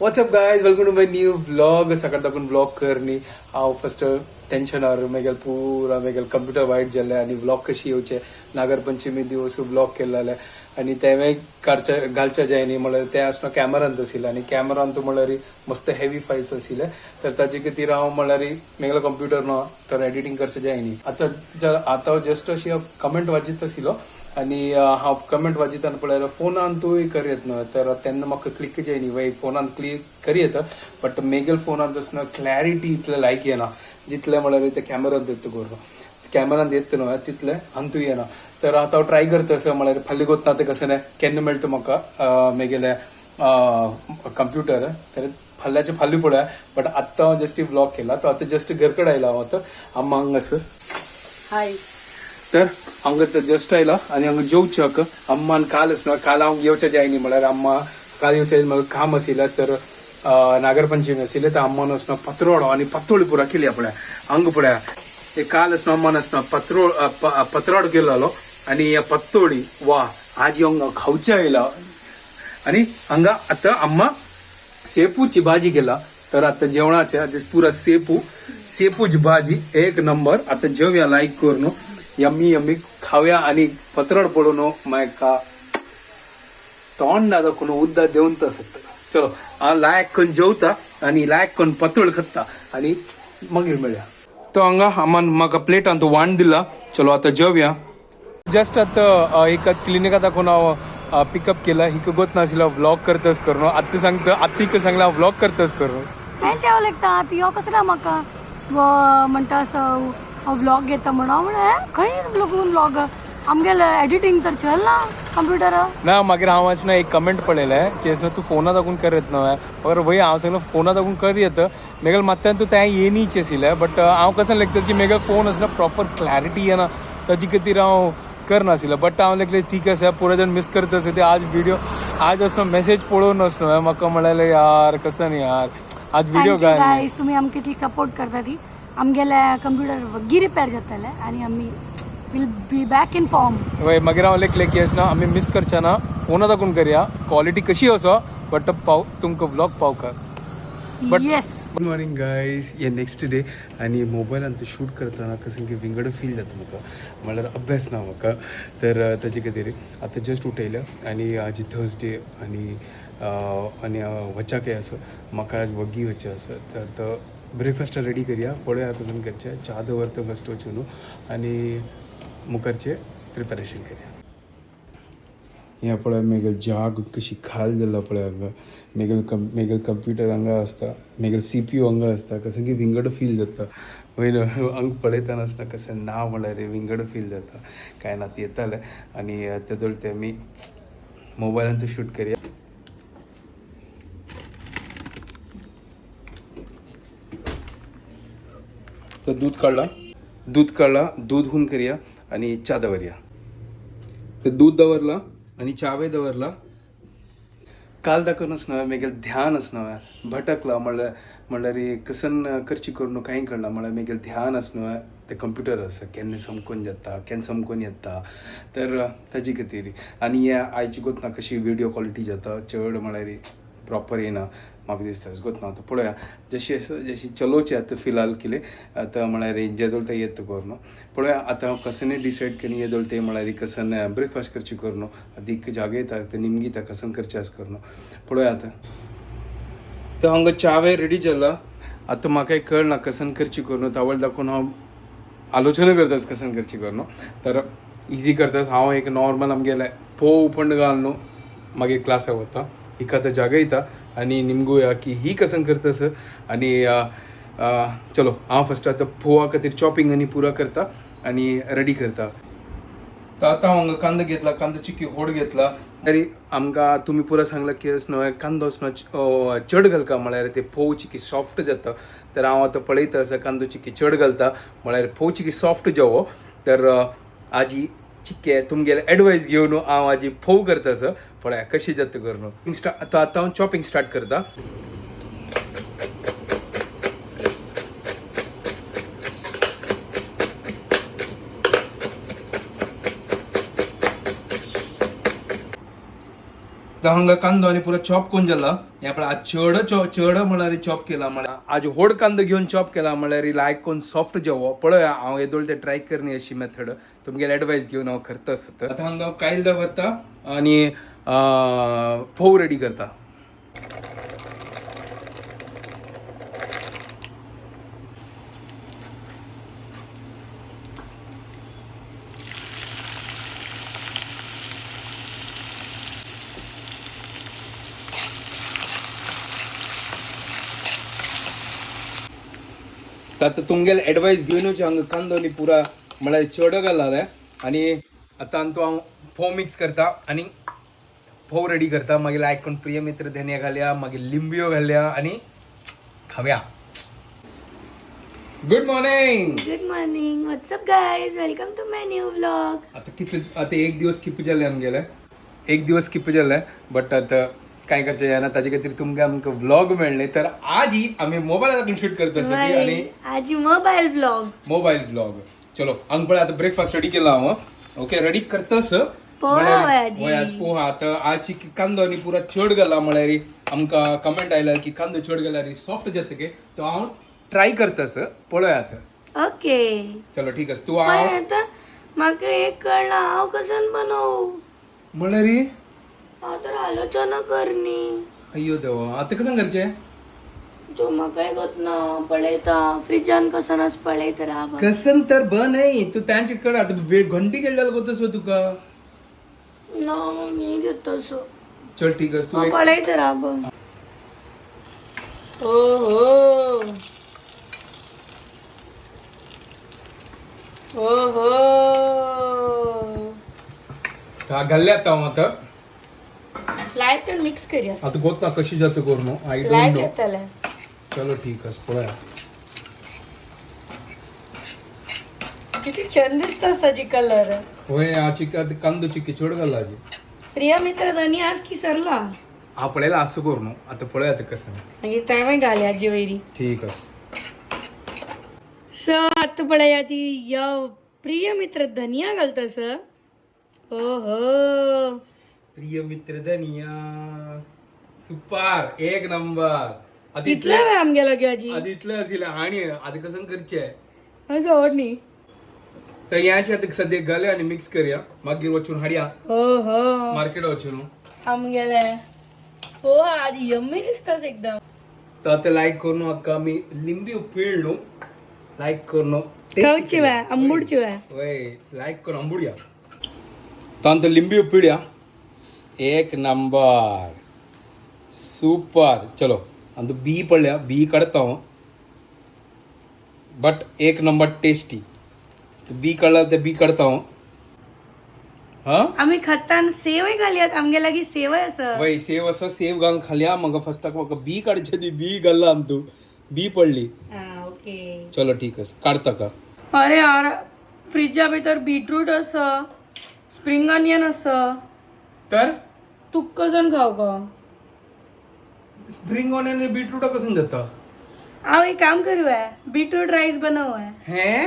What's up guys, welcome to my new vlog. सकाळ दाखून vlog करनी हांव फस्ट टेन्शनार मेगेल पुरा मेगेल कंप्युटर वायट जाल्लें आनी व्लॉग कशी येवचे. नागरपंचमी दिवस व्लॉग केल्ले आनी तेंवें काडच्या घालच्या जाय न्ही म्हळ्यार तें आसना कॅमेरान आशिल्लें आनी कॅमेरान तूं म्हळ्यार मस्त हेवी फायल्स आशिल्ले, तर ताजे खातीर हांव म्हळ्यार मेगेलो कंप्युटर ना तर एडिटींग करचें जाय न्ही. आतां आतां जस्ट अशी कमेंट वाजीत आशिल्लो आनी हांव कमेंट वाजिताना पळयल्यार फोनान तूंय कर येत न्हय, तर तेन्ना म्हाका क्लिक जाय न्ही. वय फोनान क्लिक करी येता बट मेगेल फोनान तसो क्लॅरिटी इतलें लायक येना जितलें म्हळ्यार ते कॅमेरान येता करून कॅमेरान येता न्हय तितलें अंतू येना. तर आतां हांव ट्राय करता असं म्हळ्यार फाल्यां गोतना तें कसं न्हय केन्ना मेळटा म्हाका मेगेलें कंप्युटर, तर फाल्यांचें फाल्यां पळोवया. बट आत्तां हांव जस्ट व्लॉग केला तो आतां जस्ट घर कडेन आयला हांव आतां अम्मा हांगा आसा. हाय. तर हांगा जस्ट आयला आनी हांगा जेवच्याक अम्मान काल आसना काल हांव येवच्या जाय न्ही म्हळ्यार अम्मा काल येवच्या म्हाका काम आशिल्लें, तर नागरपंचमी आशिल्लें तर अम्मान आसना पत्रोडो आनी पातोळी पुरा केली पळया हांगा पळया. ते काल आसना अम्मान आसना पत्रो पत्राडो केलेलो आनी पत्तोळी वा आजी हांगा खावचें आयला आनी हांगा आतां अम्मा सेपूची भाजी केला. तर आता जेवणाचे पुरा सेपू सेपूची भाजी एक नंबर. आता जेवया लायक करून यम्मी यम्मी खावया आणि पत्राड पळोवन म्हाका तोंडा दाखोवन उद्दा देवन तसत. चलो हांव लायक करून जेवता आनी लायक करून पतळ खाता आनी मागीर मेळया. तो हांगा अम्मान म्हाका प्लेटान तो वाण दिला. चलो आता जेवया. जस्ट आता एक क्लिनिका दाखोवन हांव पिकअप केला. हिका गोत नाशिल्लो व्लॉग करतस करून आत्तां सांगता आत्तीक सांगला हांव व्लॉग करतस करून. हेंचे हांव लेखता आतां यो कसो म्हाका म्हणटा असो हांव व्लॉग घेता म्हणून हांव म्हणलें खंय व्लॉग आमगेलें एडिटींग तर चल ना कंप्युटर ना. मागीर हांव अशें एक कमेंट पळयलें की अशें तूं फोना दाखून कर येत न्हय बरोबर. वय हांव सांगलें फोना दाखून कर येता मेगेल मात्यान तूं तें येनीच आशिल्लें बट हांव कसं लेखता की मेगेल फोन आसना प्रॉपर क्लॅरिटी येना ताजे खातीर हांव करनाशिल्लें. बट हांव लेखलें ठीक आसा पुरो जाण मिस करता आसा ते आज व्हिडिओ आज असलो मेसेज पळोवन आसलो म्हाका म्हणलें यार कसं न्ही यार आज व्हिडिओ thank you guys, तुमी आमकां इतली सपोर्ट करता ती. आमगेले कंप्युटर वग्गी रिपेर जातले आनी आमी will be back in form. वय मागीर हांव लेखलें की अशें ना आमी मिस करचे ना फोना दाखून करया क्वॉलिटी कशी असो बट पाव तुमकां व्लॉग पावका. येस. गुड मॉर्निंग गायज, हे नेक्स्ट डे आनी मोबायलान तो शूट करतना कसं की विंगड फील जाता म्हाका म्हळ्यार अभ्यास ना म्हाका, तर ताजे खातीर आतां जस्ट उठयलें आनी आज थर्सडे आनी आनी वचाकय आसा म्हाका आज वग्गी वचचें आसा. तर आतां ब्रेकफास्ट रेडी करया पळोवया कसं करचें. च्या दवरता फस्ट वचून न्हू आनी मुखारचें प्रिपरेशन करया. ह्या पळय मेगेल जाग कशी खाल जाल्ला पळय हांगा मेगेल मेगेल कंप्युटर हांगा आसता मेगेल CPU हांगा आसता कसं की विंगड फील जाता. वयलो हांगा पळयतना आसतना कशें ना म्हळ्यार विंगड फील जाता. कांय ना ते येतालें आनी तेदोळ ते आमी मोबायलान तो शूट करया. तर दूध काढला दूध काढला दूध हून करया आणि च्या दवरया. तर दूध दवरला आणि चावे दवरला. काल दाखवूनच ना मेगेल ध्यान आसना भटकला म्हणल्यार म्हणल्यार कसन करची करून कांय कळना म्हळ्यार मेगेल ध्यान आसना ते कंप्युटर आसा केन्ना समकोन जाता केन्ना समकोन येता तर ताजे खातीर. आनी हे आयची गोतना कशी व्हिडियो क्वॉलिटी जाता चड म्हळ्यार प्रॉपर येना म्हाका दिसता गोतना. आतां पळोवया जशी आसा जशी चलोवची आतां फिलहाल कितें आतां म्हळ्यार जेदोळ तें येता करून पळोवया. आतां हांव कसन डिसायड करून येदोळ तें म्हळ्यार कसन ब्रेकफास्ट करची करून आतां एक जागे येता ते निमगिता कसन करचें आसा करून पळोवया. आतां तर हांगा चावे रेडी जाला. आतां म्हाका एक कळना कसन करची करून तावळ दाखोवन हांव आलोचना करतास कसन करची करून. तर इजी करतास हांव एक नॉर्मल आमगेलें फोव उपंड घाल न्हू मागीर क्लासाक वता हिका आतां जागयता आनी निमगुया की ही कसन करता सर. आनी चलो हांव फस्ट आतां फोवा खातीर चॉपिंग आनी पुरा करता आनी रेडी करता. तर आतां हांव हांगा कांदो घेतला कांदो चिकी होड घेतला. तरी आमकां तुमी पुरा सांगला की अशें न्हय कांदो असो चड घालका म्हळ्यार ते फोव चिकी सॉफ्ट जाता. तर हांव आतां पळयता आसा कांदो चिकी चड घालता म्हळ्यार फोव चिकी सॉफ्ट जावो. तर आजी चिक्के तुमगेले एडवायस घेवन हांव आजी फोव करता सर पळया कशी जाता करून. आतां आतां हांव चॉपिंग स्टार्ट करता. तर हांगा कांदो आनी पुरो चॉप करून जाला. हे पळय आज चड चड म्हळ्यार चॉप केला, म्हळ्यार आज व्हड कांदो घेवन चॉप केला, म्हळ्यार लायक कोण सॉफ्ट जेवो. पळय हांव येदोळ ते ट्राय करनी अशी मेथड, तुमगेले एडवायस घेवन हांव करता आसत. आतां हांगा हांव कायल दवरता आनी फोव रेडी करता. तर आतां तुमगेले एडवायस घेवनूच हांगा कांदो न्ही पुरा म्हळ्यार चड घाला आनी आतां तो हांव फोव मिक्स करता आनी फोव रेडी करता. मागीर लायक कोण प्रिय मित्र धनिया घालया, मागीर लिंबियो घालया आनी खावया. Good morning. Good morning, what's up guys, welcome to my new vlog. आता कितले आता एक दिवस स्किप जाल्ले आमगेले, एक दिवस स्किप जाल्ले, बट आता काय करचें जायना. ताजे खातीर तुमकां आमकां व्लॉग मेळ्ळे तर आजही आमी मोबायलातून शूट करता आसतली आनी आज मोबायल व्लॉग. Mobile vlog. चलो हांगा पळय आता ब्रेकफास्ट रेडी केला हांव. ओके रेडी करतास पोहा हय आजी. हय आज पोहा. आतां आज कांदो आनी पुरा चड घाला, म्हळ्यार आमकां कमेंट आयला की कांदो चड घाल्यार सॉफ्ट जाता के, तो हांव ट्राय करतास पळय आतां. ओके चलो ठीक आसा तूं पण हांव आता म्हाका एक कळना, हांव कसन बनवू? म्हळ्यार हांव तर आलोचना करनी. अय्यो देवा, आतां कशें करचें? तूं म्हाकाय गोतना पळयता फ्रिजान कसन आसा पळयता राव. कसन तर बनय तूं तांचे कडेन आतां वेळ घंटी केल्ले जाल्यार गोतस तुका. ना न्हीद येता सो. चल ठीक आसा तूं हांव एक पळयता राव. हो हो हो हो. घाल्ले आतां हांव आतां. लायट तर मिक्स करूया. आतां गोतना कशी जाता करून I don't light no. येतले. चलो ठीक आसा पळया. किती छंद दिसतास ताजी कलर. होय आची कांदो चिक्की चड घाला आजी. प्रिया मित्र धनी आज की सरला. हांव पळयला आसूं करून आतां पळय आतां कसं. मागीर तें घाली आजी वयरी. ठीक आसा. स आतां पळया ती यो प्रिय मित्र धनिया घालता सर. हो हो. प्रिय मित्र धनिया सुपार एक नंबर. आतां कितले वेळ आमगेलो गे आजी? आतां इतलें आशिल्लें आनी आतां कसं करचें? असो आवड न्ही. तर ह्याचे आतां सद्याक घाले आनी मिक्स करया, मागीर वचून हाडया हो हो. मार्केट वचून. आमगेले हो आजी यम्मी दिसतास एकदम. तर आतां लायक करून म्हाका आमी लिंबी पिळ न्हू लायक करून खावची वे आंबूडची वे. वय लायक करून आंबुडया. तर आतां लिंबी पिळया एक नंबर सुपर. चलो आतां बी पडल्या, बी काडता हांव, बट एक नंबर टेस्टी. बी काडला ते बी काडता हांव. हा आमी खातान सेवय घालयात, आमगे लागीं सेवय आसा. वय सेव आसा, सेव घालून खालया. म्हाका फस्टाक म्हाका बी काडचे ती बी घालला आम तूं बी पडली. हा ओके. चलो ठीक आसा काडता का. अरे यार फ्रिजा भितर बीटरूट आसा, स्प्रिंग ऑनियन आसा. तर तूं कसन खाव गो? स्प्रिंग ऑनियन आनी बीटरूटा कसन जाता? हांव एक काम करूया, बीटरूट रायस बनवूया. हे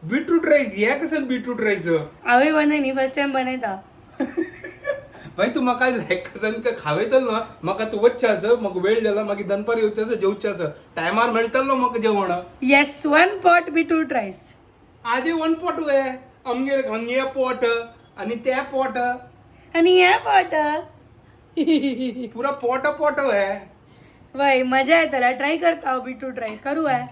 बीटरूट रायस हे कसन बीटरूट रायस? हांवें बनय न्ही, फर्स्ट टायम बनयता. भाई तूं म्हाका लायक कसन खावयतलो न्हू, म्हाका तूं वच्चें आसा, म्हाका वेळ जाला, मागीर दनपार येवचें आसा, जेवचें आसा, टायमार मेळटलो न्हू म्हाका जेवण. Yes, one pot beetroot rice. आजे वन पोट वे आमगेर हांगे पोट आनी ते पोट आनी हे पोट. पुरा पोट पोट वे. वय मजा येतला, ट्राय करता हांव बीटरूट रायस करूया.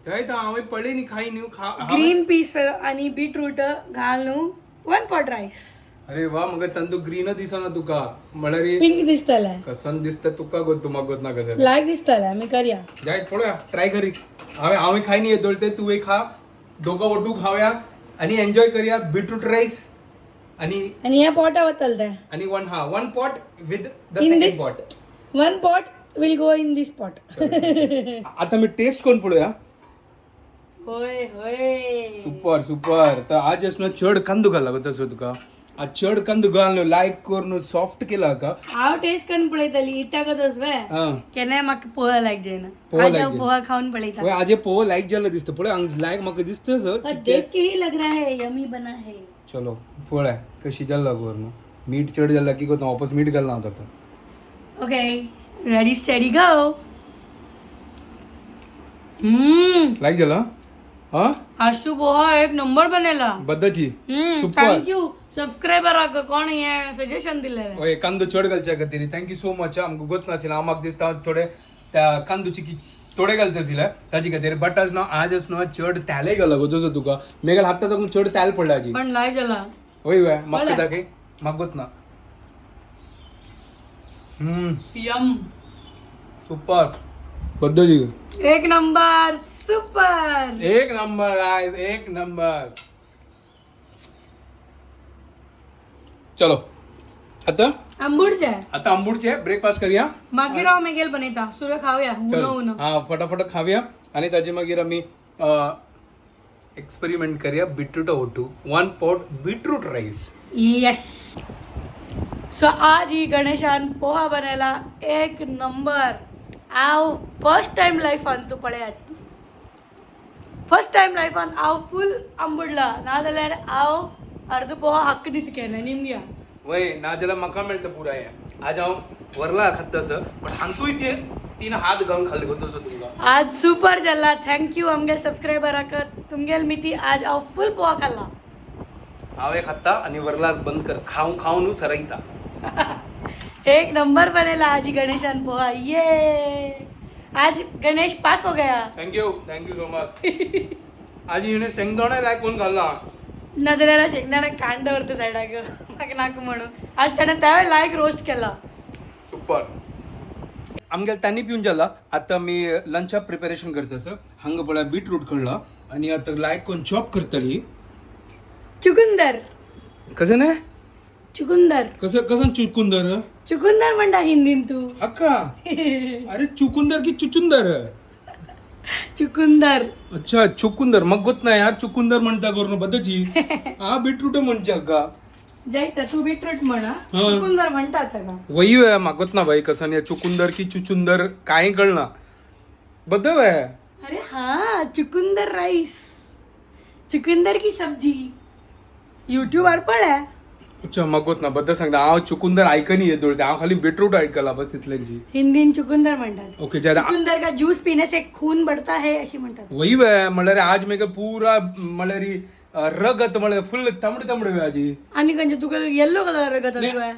थंय तर हांवें पळय न्ही खाय न्हू खा. ग्रीन पीस आनी बीटरूट घाल न्हू, वन पॉट रायस. अरे वा म्हाका तांदूळ ग्रीन दिसना तुका, म्हळ्यार पिंक दिसतले. कसन दिसता तुका गो, तूं म्हाका ना कसं लायक दिसतले, आमी करया. जायत पळोवया ट्राय करी. हांवें हांवें खाय न्ही येदोळ ते तुवें खा, दोगां वटू खावया आनी एन्जॉय करया बीटरूट रायस आनी आनी ह्या पोटा वतले ते. आनी वन हा one pot with the In second this- pot. One pot will go in this pot. आता मी टेस्ट करून पळोवया. होय होय. Super super. तर आज ना चड कांदो घालला गो तसो तुका, आज चड कांदो घाल लायक करून सॉफ्ट केला का. हांव टेस्ट करून पळयतली इत्याक तस वे. हा केन्नाय म्हाका पोहा लायक जायना. पोहा आज लायक हांव जायना. पोहा खावन पळयता. वय आजे पोहा लायक जाल्लो दिसता पळय, हांगा लायक म्हाका दिसता सर. पर देख के ही लग रहा है यमी बना है. चलो पळय कशी जाल्ला करून मीठ चड जाल्ला की कोता वापस मीठ घालना हांव ताका. Okay Ready steady go. लायक जाला हा. आज तू पोहा एक नंबर बनेला. बद्दाची सुपर. Thank you सबस्क्रायबराक कोण हे सजेशन दिले. हय, कांदो चड घालच्या खातीर thank you so much. आमकां गोत नाशिल्लें, आमाक दिसता थोडे त्या कांदोची की थोडे घालता आशिल्ले ताजे खातीर. बट आज न्हू, आजच न्हू चड तेलय घाला गो जसो तुका मेगेल हाता ताकून चड तेल पडला आजी. पण लाय जाला. वय वय, म्हाका पडला. दाखय, म्हाका गोत ना. यम. सुपर पद्धती. एक नंबर सुपर. एक नंबर गाइस, एक नंबर. चलो आता आंबूडचे. आता आंबूडचे ब्रेकफास्ट करूया. मागीर हांव मेगेल बनयता, सुरे खावया. चल. उनो उनो. हा, फटाफट खाऊया आणि ताजे मागीर आमी एक्सपेरिमेंट करूया beetroot Ottu, one pot beetroot rice. Yes, so आज ही गणेशान पोहा बनयला एक नंबर. हांव फर्स्ट टायम लायफान तूं पळयात, फर्स्ट टायम लायफान हांव फूल आंबुडला, नाजाल्यार हांव अर्द पोहा हक्क दित केन्ना निमग्या. वय नाजाल्यार म्हाका मेळटा पुराय हें. आज हांव व्हरला खाता तसं, बट हांतूय ते तीन हात घालून खाल्ले गो तसो तुमकां. आज सुपर जाला. Thank you आमगेल सबस्क्रायबराक, तुमगेल मिती आज हांव फूल पोहा खाल्ला. हांव हे खाता आनी वरला बंद कर, खावं खावं न्हू सरयता. एक नंबर बनेला आज ही गणेशान पोहा. ये आज गणेश पास हो Gaya. Thank you, thank you so much. आज हिणें शेंगदाणे लायक करून घालना. नाजाल्यार शेंगदाणा कांड दवरता सायडाक म्हाका नाका म्हणून. आज ताणें तेवूय लायक रोस्ट केला. सुपर. आमगेल त्यांनी पिवन जाला. आता मी लंचा प्रिपरेशन करता सर. हांगा पळय बीटरूट काडला आनी आतां लायक करून चॉप करतली. चुकुंदर. कसं नाही? चुकुंदर. कसं कसं चुकुंदर? चुकुंदर म्हणटा हिंदीन तू. अक्का, अरे चुकुंदर की चुचुंदर? चुकुंदर. अच्छा, चुकुंदर. मग गोत ना यार, चुकुंदर म्हणता करून बद्दची हा बीटरूट म्हणचे अक्का. जायता तू बीटरूट म्हणा, हा. चुकुंदर म्हणटा ताका. वही वे मागत ना बाई, कसं नाही चुकुंदर की चुचुंदर काय कळना बद्द वे. अरे हा, चुकुंदर राईस, चुकुंदर की सब्जी युट्यूबार पळय. अच्छा, मगोत ना बद्द सांगता हांव चुकुंदर आयकनी येदोळ, हांव खाली बीटरूट आयकला बस तितल्यांची. हिंदीन चुकुंदर म्हणतात. ओके, जरा चुकुंदर का ज्यूस पीने से खून बढ़ता है अशी म्हणतात. वही वे म्हणल्यार आज मेगे पुरा म्हणल्यार रगत म्हणल्यार फुल तांबडे तांबडे वे आजी. आणि खंयचे तुका येल्लो कलर रगत आसा.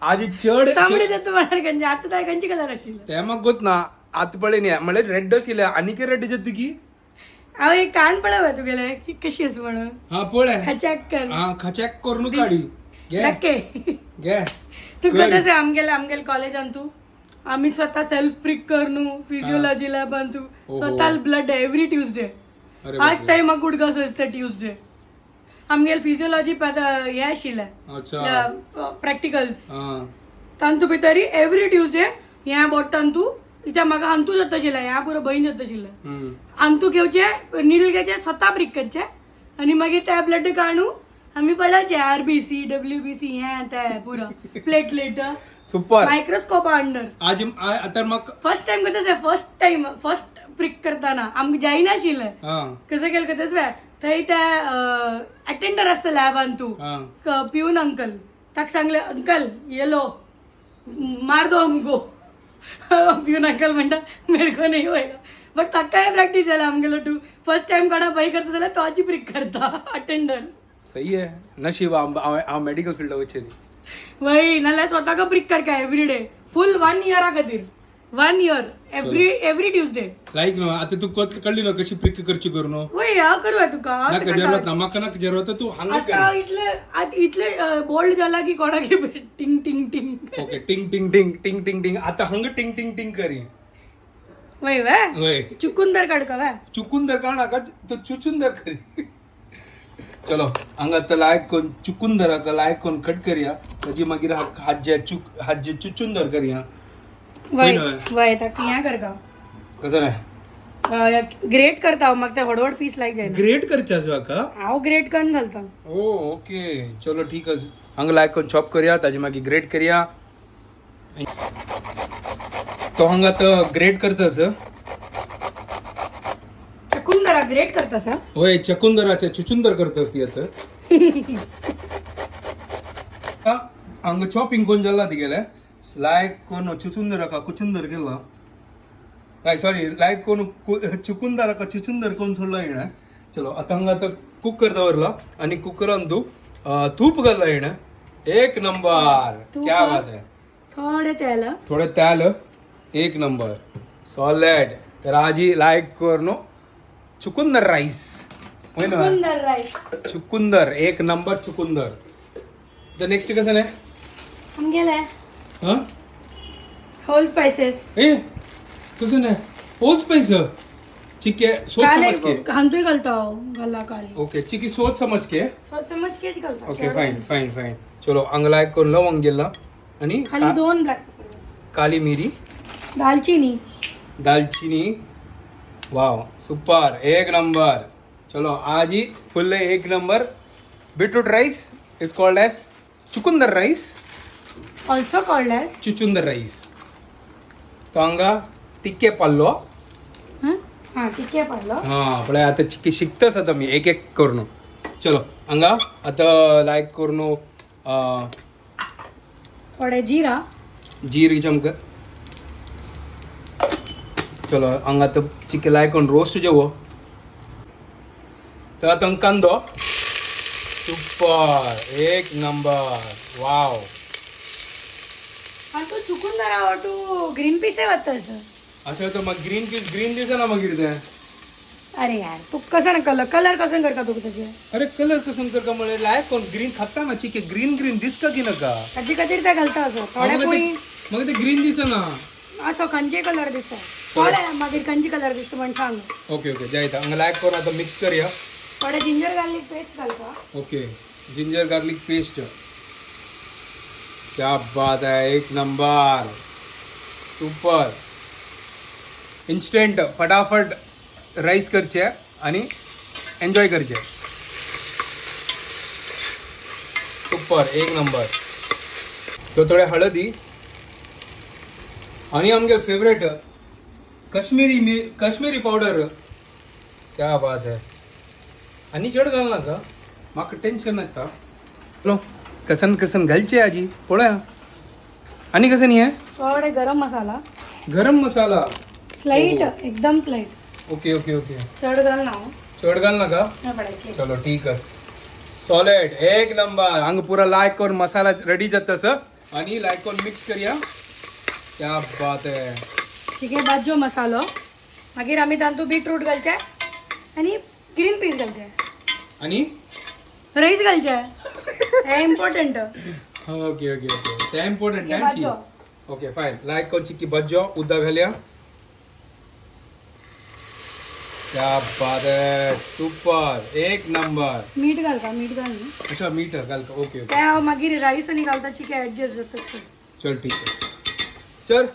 आजी चड तांबडे जाता म्हळ्यार खंयचे आतां ताय खंयचे कलर आशिल्ले? ते म्हाका गोत ना, आतां पळय न्ही म्हणल्यार रेड आशिल्ले आनीक रेड जाता की. हांव एक कान पळय तुगेले की कशी आसा म्हणून. हा पळय. खचाक कर. हा, खचॅक करून काडी घे. धक्के. घे. तुका तशें आमगेले आमगेले कॉलेजान तूं आमी स्वता सेल्फ प्रीक कर न्हू फिजियोलॉजी लॅबान तूं हो. स्वता ब्लड एवरी ट्युजडे. अरे. आज टायम म्हाका उडगास वचता ट्युजडे आमगेले फिजियोलॉजी हें आशिल्लें. अच्छा. प्रॅक्टिकल्स. हा. तांतू भितरी एवरी ट्युजडे ह्या बोटान तूं इत्या म्हाका अंतू जाता आशिल्लें, ह्या पुरो भंय जाता आशिल्लें. हम्म. अंतू घेवचे, निडल घेवचे, स्वता प्रीक करचे आनी मागीर त्या ब्लड काडू आमी पळोवचे RBC WBC हें तें पुरो प्लेटलेट. सुपर. Microscope under. आज आता म्हाका फर्स्ट टायम कसं फर्स्ट टाइम फर्स्ट प्रीक करताना आमकां जायनाशिल्लें. हा. कसं केलं कसं थंय त्या अटेंडर आसता लॅबान तूं हा. पिऊन अंकल ताका सांगले, अंकल येलो मार दो हमको. पिऊन अंकल म्हणटा मेरे को नहीं होएगा, बट ताकाय प्रॅक्टीस जाला आमगेलो टू फर्स्ट टायम कोणा भंय करता जाल्यार तो आजी प्रीक करता अटेंडर. सही आहे नशीब हांव मेडिकल फिल्डा वचचे न्ही. वय नाल्यार स्वताक प्रीक करका एवरी डे फूल वन इयरा खातीर, one year every Tuesday. लायक न्हू आता तू कळ्ळी न्हू कशी प्रिक करची करून. वय हांव करूया तुका हांव नाका तुका जरूरत ना म्हाका, नाका जरूरत, तू हांगा कर. आता इतले आतां इतले बोल्ड जाला की कोणाक टिंग टिंग टिंग. ओके, टिंग टिंग टिंग टिंग टिंग टिंग. आता हंग टिंग टिंग टिंग करी. वय वे. वय. चुकुंदर काडका वे. चुकुंदर का नाका, तो चुचुंदर करी. चलो हांगा आतां लायक कोण चुकुंदराक लायक कोण कट करया, ताजी मागीर हाजे चुक हाजे चुचुंदर करया. वय. वय. वय ताका हें करका. कसं नाही? ग्रेट करता हांव, म्हाका ते व्हड व्हड पीस लायक जायना. ग्रेट करचे आसा हाका. हांव ग्रेट करून घालता. ओ ओके, चलो ठीक आसा. हांगा लायक कोण चॉप करया, ताजे मागीर ग्रेट करया. तो हांगा आतां ग्रेट करता आसा. चकुंदरा ग्रेट करता सा. होय, चकुंदराचे चुचुंदर करता ती आतां. हांगा चॉपिंग कोण जाला तिगेले. लायक कोण चुचुंदर का कुचुंदर केला काय, सॉरी, लायक कोण चुकुंदर का चुचुंदर कोण सोडला येणार. चलो, आता हांगा आतां कुकर दवरला आणि कुकरान तूं तूप घालला येणार. एक नंबर. तूप. क्या बात आहे. थोडे तेल. थोडं तेल. एक नंबर, सॉलिड. तर आजी लायक करून चुकुंदर राईस होय ना? चुकुंदर राईस. चुकुंदर, एक नंबर चुकुंदर. तर नेक्स्ट कसं नाही? आम गेले हां. Whole spices. ए, कसं नाही होल स्पाइस? ठीक है, सोच समझ के. हांतूय घालता हांव, घाला काली. ओके, चिकी सोच समझ के. सोच समझ केच घालता. Okay, fine fine fine. चलो, अंगला एक करून लवंग गेला आणि खाली दोन ब्लॅक पेपर. काली मिरी. दालचिनी. दालचिनी. वाव, सुपर, एक नंबर. चलो, आज ही फुल एक number beetroot rice is called as चुकुंदर rice. Also called as चुचुंदर rice. तो हांगा तिक्के पल्लो. हां, टिके पडलो. हा, पळय आता चिक्की शिकतच आता मी एक एक करून. चलो, हांगा आता लायक करून थोडे जिरा. जीर चमक. चलो, हांगा आतां चिक्की लायक करून रोस्ट जेवो. तर आतां कांदो. सुपर, एक नंबर, वाव. आनी तूं चुकुंदर तूं ग्रीन पीसय वता असं. अशें तर मागीर ग्रीन पीस ग्रीन दिसना मागीर तें. अरे यार, तू कसं ना कलर कलर कसं करता तुका ताजे? अरे, कलर कसं करता म्हळ्यार लायक कोण ग्रीन खाता ना चिके ग्रीन ग्रीन दिसता की नाका? ताजे खातीर ते घालता असो थोडे. मग कोणी मग ते ग्रीन दिसना. असो खंयचे कलर दिसता थोडे, मागीर खंयचे कलर दिसता म्हण सांग. ओके ओके, जायता. हांगा लायक करून आता मिक्स करया. थोडे जिंजर गार्लिक पेस्ट घालता. Okay, ginger garlic paste. क्या बात है, एक नंबर, सुपर. इन्स्टंट फटाफट राईस करचे आणि एन्जॉय करचे. सुपर, एक नंबर. तो थोडे हळदी आणि आमगे फेवरेट काश्मीरी मी काश्मीरी पावडर. क्या बात है. आणि चड घाल नाका, म्हाका टेन्शन नासता. चलो, कसन कसन घालचे आजी पळोवया. आणि कसं नाही आहे? थोडे गरम मसाला. गरम मसाला. स्लाईट, एकदम स्लाईट. Okay okay okay. चड घाल ना. चड घाल नाका. नाही पडायचे. चलो, ठीक आस. सॉलिड, एक नंबर. हांगा पुरा लायक करून मसाला रेडी जाता सर आणि लायक करून मिक्स करया. क्या बात है. ठीक आहे, भाजयो मसालो. मागीर आमी तातूंत बीटरूट घालचे आनी ग्रीन पीस घालचे. आणि राईस घालचे, हे इम्पॉर्टंट. ओके ओके ओके, ते इम्पॉर्टंट. चिक्की भाजयो. Okay, fine. लायक करून चिक्की भाजयो, उदक घालया. क्या बात है, सुपर, एक नंबर. मीठ घालता, मीठ घाल न्हू. अच्छा, मीठ घालता. Okay okay. ते हांव मागीर राईस आनी घालता, चिके एडजस्ट जाता. चल, ठीक आहे. चल,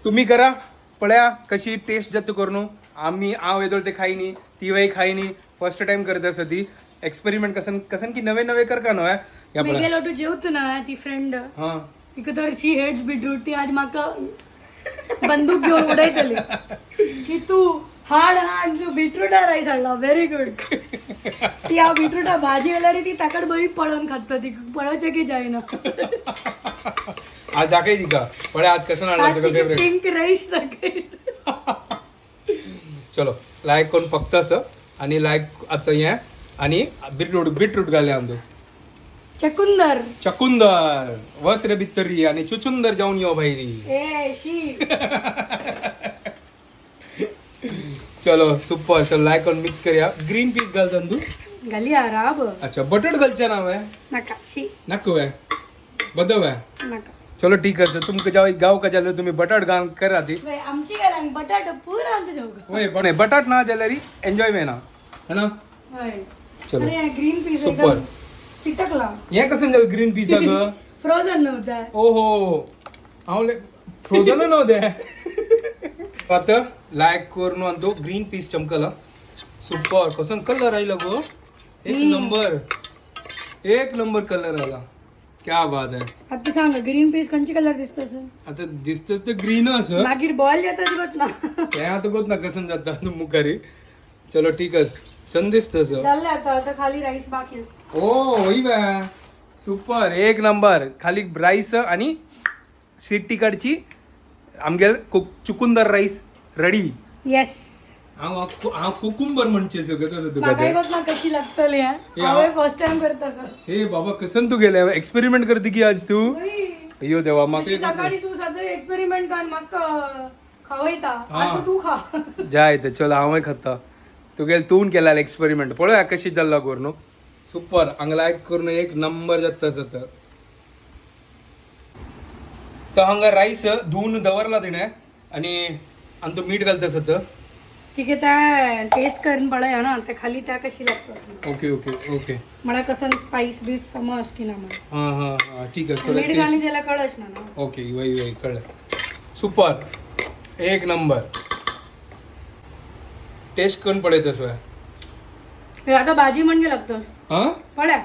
तुम्ही करा, पळया कशी टेस्ट जाता करून. आम्ही हांव येदोळ ते खायनी, ती वय खायनी. फर्स्ट टाइम करत आसा ती एक्सपेरिमेंट. कसन कसन की नवे नवे करका न्हय ह्या पळय. मेगेलो तूं जेवता ना ती फ्रेंड, हां. तिका तर शी हेट्स बीटरूट. ती आज म्हाका बंदूक घेवन उडयतली की तूं हाड हाड, तूं बीटरूटा रायस हाडला, व्हेरी गुड. ती हांव बीटरूटा भाजी जाल्यार ती ताकड बरी पळोवन खाता, ती पळोवचें की जायना. आज दाखय तिका, पळय आज कसन हाडला तुका फेवरेट. पिंक राईस दाखय. चलो, लायक करून फक्त असं आणि लायक आता हें आणि बीटरूट बीटरूट घालया अंदू. चकुंदर. चकुंदर वस रे भितरी आणि चुचुंदर जाऊन यो भायरी. ए शी. चलो, सुपर. चलो, लायक करून मिक्स करया. ग्रीन पीस घालता तू? घाली राब. अच्छा, बटाट घालचे ना हांवें? नाका, शी. नको वे बदव आहे. नाका. चलो, ठीक आहे. तुमकां जाव गाव का जाल्यार तुम्ही बटाट घाल करा ती. वय, आमची घरान बटाट पुरा आमच्या जेवका. वय, बटाट ना जाल्यार एन्जॉय मेळना, है ना? हय. चलो. अरे, ग्रीन पीस सुपर. एकदम चिटकला. हें कसं जालें ग्रीन पीस गं? फ्रोझन नव्हता. ओहो, हांव फ्रोझन नव्हते. आता लायक करून तो ग्रीन पीस चमकला. सुपर, कसं कलर आयला गो, एक नंबर, एक नंबर कलर आला. क्या बात आहे. आता सांग, ग्रीन पीस खंयचे कलर दिसता असं? आता दिसतच तर ग्रीन असं. मागीर बॉयल जाता गोत ना. ते आता गोत ना कसं जाता मुखारी. चलो, ठीक आस, चंद दिसतस. चालले आता, आता खाली राईस बाकी आस. ओ, होई बा, सुपर, एक नंबर. खाली राईस आणि शिट्टी काडची, आमगेर चुकुंदर राईस रेडी. येस. हांव हांव कुकुंबर म्हणचे सगळं तसं तुका म्हाकाय ते. कोत ना कशी लागतली. हांवें फर्स्ट टायम करता सर. हे बाबा, कसन तू गेले एक्सपेरिमेंट करते की आज तू? अय्यो देवा, म्हाका सकाळी तू सगळे एक्सपेरिमेंट कर, म्हाका खावयता, आता तू खा. जाय ते, चल हांवय खाता. तुगेल तून केला एक्सपेरिमेंट, पळोवया कशी जाल्ला करून. सुपर, हांगा लायक करून एक नंबर जाता जाता. तर हांगा राईस धुवून दवरला तिणे आणि आनी तो मीठ घालता सत. ठीक आहे, त्या टेस्ट करून पळय ना, ते खाली त्या कशी लागतो. Okay okay okay. मला कसं स्पाइस बीस समज की ना मला. हां हां हां, ठीक आहे. मीठ घालून त्याला कळच ना ना. ओके, वय वय कळलं. सुपर, एक नंबर. टेस्ट करून पळय तसं. हे आता भाजी म्हणजे लागतं. हां. पळ्या.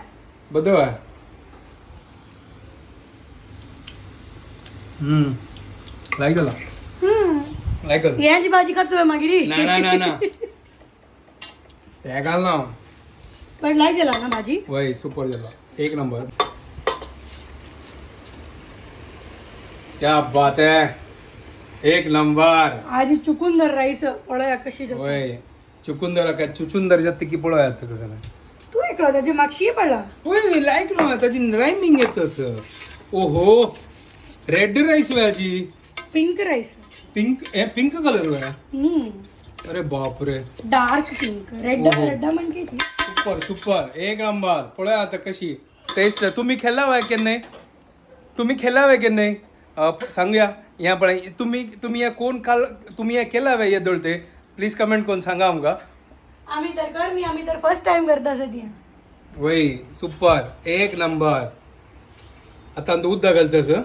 बदल आहे. लायक झाला, लायक झाला. यांची भाजी खातोय मागीर. ना ना ना ना, ते घाल ना. पण लायक झाला ना भाजी. वय, सुपर झाला, एक नंबर. क्या बात है, एक नंबर. आज चुकुंदर राईस पळया कशी जाता. वय, चुकुंदर काय चुचुंदर जाते की पळोवया आता कसं नाही. तू ऐकलं त्याची मागशी पडला. होय, लायक ना, त्याची रायमिंग येत तसं. ओहो, रेड राईस वयाची. Pink rice. Pink, हे पिंक कलर वया. अरे बापरे. Dark pink red. ओहो. रेड म्हणकेची. सुपर सुपर, एक नंबर. पळोवया आता कशी टेस्ट. तुम्ही खेळला वय की नाही? तुम्ही खेळला वय की नाही? सांगूया या पळय. तुम्ही तुम्ही या कोण काल तुम्ही या केला वय येदोळ ते प्लीज कमेंट करून सांगा आमका. आम्ही तर कर नाही, आम्ही तर फर्स्ट टाइम करता सध्या. वय, सुपर, एक नंबर. आता आमचं उदक घालता सर.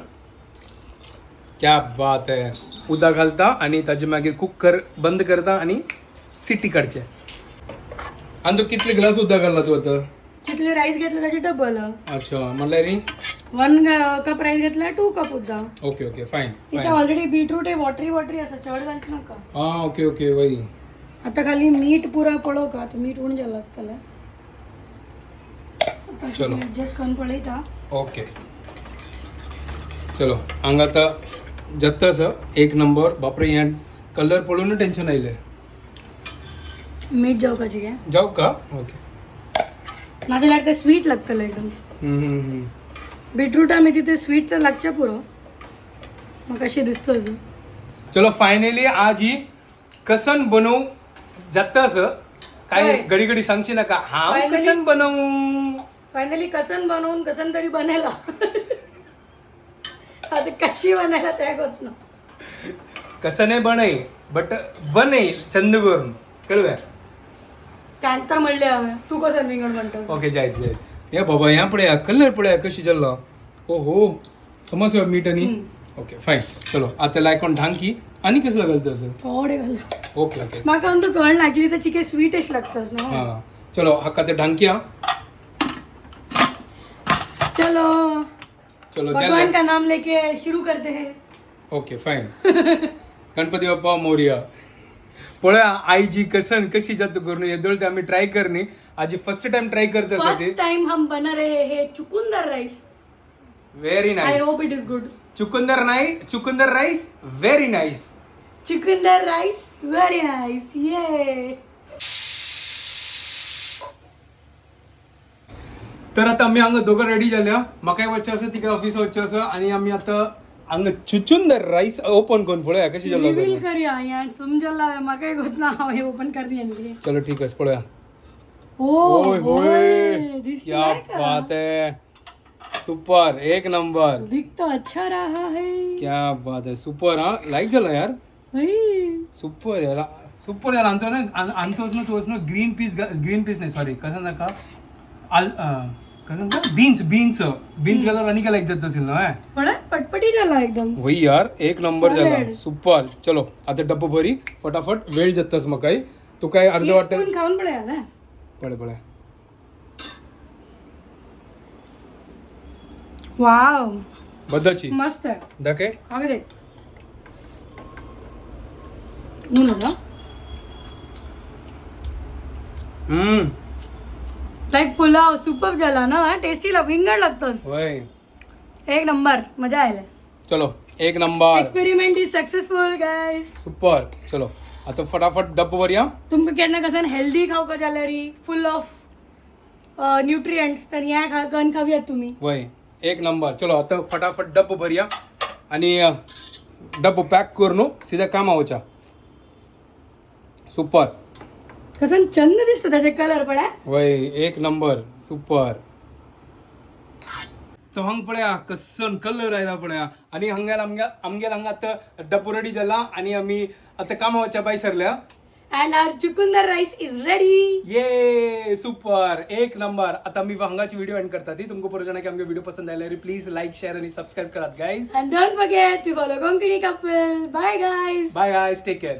क्या बात आहे. उदक घालता आणि ताजे मागीर कुकर बंद करता आणि सिटी काडचे. आणि तो कितले ग्लास उदक घालला तू आता? जितले राईस घेतलं त्याचे डबल. अच्छा, म्हणल्यार न्ही. 1 कप राईस घेतला 2 कप उदक. Okay okay, fine. इथे ऑलरेडी बीटरूट हे वॉटरी वॉटरी असं, चढ घालच नका. हा, ओके ओके, वय. आता खाली मीठ पुरा पळो का, तर मीठ उण झालं असतलं. आता चलो. ऍडजस्ट करून पळयता. ओके, चलो, हांगा आता जाता सर, एक नंबर. बापरे, ह्या कलर पळोवन टेन्शन आयलें. मीठ जाऊ का जी? जाऊ का? ओके. नाजाल्यार ते स्वीट लागतलं एकदम. हम्म, हम्म, हम्म. बीटरूट आम्ही तिथे स्वीट तर लागच्या पुरो. मग कशी दिसतो अजून. चलो, फायनली आज ही कसन बनवू जाता असं काय. होय. घडी घडी सांगशी नका हा. Finally- कसन बनवू. फायनली कसन बनवून कसन तरी बनायला. आता कशी बनायला त्या होत ना. कसं नाही बनय, बट बनेल चंद करून कळव्या. त्यानंतर म्हणले हवे तू कसं विंगड म्हणतोस. ओके, जायत जायत. या बाबा, या पळया कलर पळया कशी जाल्लो. ओ हो, समज मीठ आणि ओके, फायन. चलो, आता लायकोन ढांकी आणि कसं घालतं असं. थोडे घाल. Okay okay. म्हाका अंदू कळना ऍक्च्युली ते चिके स्वीट अशें लागतस ना. हा, चलो, हाका ते ढांकी हा. चलो. चलो. भगवान जाले. का नाम लेके शुरू करते हैं. Okay, fine. गणपती बाप्पा मोरया. पळया आईजी कसन कशी जातो करून येदोळ ते आम्ही ट्राय करणे. आजी फर्स्ट टाइम ट्राय करत आसा ती. फर्स्ट टाइम हम बना रहे हैं चुकुंदर rice. Very I nice. Hope it is good. चुकुंदर नाही, चुकुंदर राईस व्हेरी नाईस. चुकुंदर राईस व्हेरी नाईस ये. तर आता आम्ही हांगा दोघं रेडी जाल्या. म्हाकाय वचचें आसा, तिका ऑफिस वचचें आसा आणि आमी आतां हांगा चुचुंदर राईस ओपन करून पळोवया कशी जालो. रिव्हील करूया या समजला म्हाका होत ना, हांव हे ओपन कर यांची. चलो, ठीक आसा, पळोवया. ओ. होय होय. दिसतो. क्या नाही का? बात है, सुपर, एक नंबर. दिख तो अच्छा रहा है. क्या बात है, सुपर. हा, लाईक झालं यार. हई. सुपर यार, सुपर यार. आणतो ना, आणतोच ना तोच ना ग्रीन पीस, ग्रीन पीस नाही, सॉरी, कसं नका आल कसं नका बीन्स, बीन्स, बीन्स घाल्यावर आणि काय लाईक जात असेल ना हं? पण पटपटी झाला एकदम. वही यार, एक नंबर झाला. Solid. Super. चलो, आता डब्बो भरी फटाफट, वेळ जातस मग काही तो काय अर्ध एक वाटत. स्पून खाऊन पळया ना. पळे पळे. वाव. बद्दलची. मस्त आहे. दाखय. अगं दे ऊन. हम्म. लाईक पुलाव सुपर झाला ना, टेस्टी ला विंगड लागतोस. वय. एक नंबर, मजा आयला. चलो. एक number. Experiment is successful guys. Super. चलो, आता फटाफट डब्बो भरया. तुमकां केन्ना कसन हेल्दी खावका जाल्यार, फुल ऑफ न्यूट्रियंट्स, तर ह्या करून खावयात तुम्ही. वय, एक नंबर. चलो, आता फटाफट डब्बो भरया आणि डब्बो पॅक करून सीधा कामावच्या. सुपर. कसं चंद दिसतो त्याचे कलर पळा. वय, एक नंबर, सुपर. तो हंग पळया कसन कलर आयला पळया. आणि हंगाल आमगे आमगेल हांगा आतां डब्बो रेडी जाला आणि आमी आतां कामावच्या भायर सरल्या. And our chukundar rice is ready. ये सुपर, एक नंबर. आता मी हांगाची व्हिडिओ एंड करता ती. तुमकां पळोवना की आमगे व्हिडिओ पसंत आयल्यार प्लीज लाईक, शेअर आणि सबस्क्राईब करात guys. And don't forget to follow Konkani Couple. Bye guys. Bye guys, take care.